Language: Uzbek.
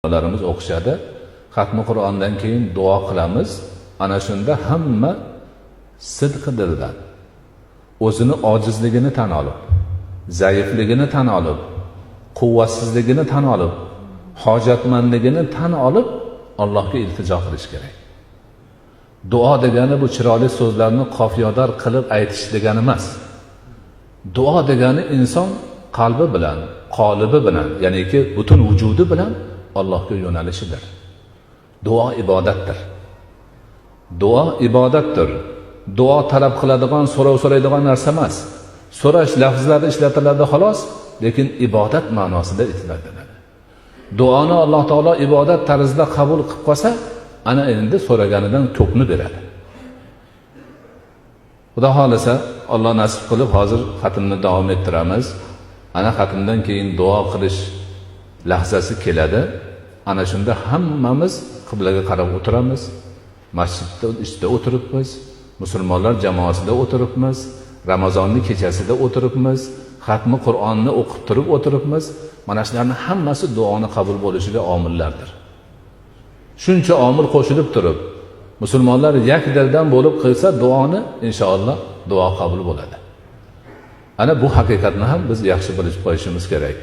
Larimiz o'qishadi. Xatmi Qur'ondan keyin duo qilamiz. Ana shunda hamma sidqi dildan o'zini ojizligini tan olib, zaifligini tan olib, quvvatsizligini tan olib, hojatmandligini tan olib Allohga iltijo qilish kerak. Duo degani bu chiroyli so'zlarni qofiyador qilib aytish degani emas. Duo degani inson qalbi bilan, qolibi bilan, ya'niki butun vujudi bilan Allohga yo'nalishidir. Duo ibodatdir. Duo ibodatdir. Duo talab qiladigan, so'rov so'raydigan narsa emas. So'rash lafzlari ishlatiladi xolos, lekin ibodat ma'nosida ishlatiladi. Duoni Alloh taolo ibodat tarzida qabul qilib qolsa, ana endi so'raganidan ko'pni beradi. Xudo xolasa, Alloh nasib qilib hozir xatmni davom ettiramiz. Ana xatmdan keyin duo qilish lahzasi keladi. Ana shunda hammamiz qiblaga qarab o'tiramiz. Masjidda ichida o'tiribmiz, musulmonlar jamoasida o'tiribmiz, Ramazonning kechasida o'tiribmiz, xatmi Qur'onni o'qib turib o'tiribmiz. Mana shularning hammasi duoni qabul bo'lishiga omillardir. Shuncha omil qo'shilib turib, musulmonlar yak dildan bo'lib qilsa duoni, inshaalloh duo qabul bo'ladi. Ana bu haqiqatni ham biz yaxshi bilib qo'yishimiz kerak.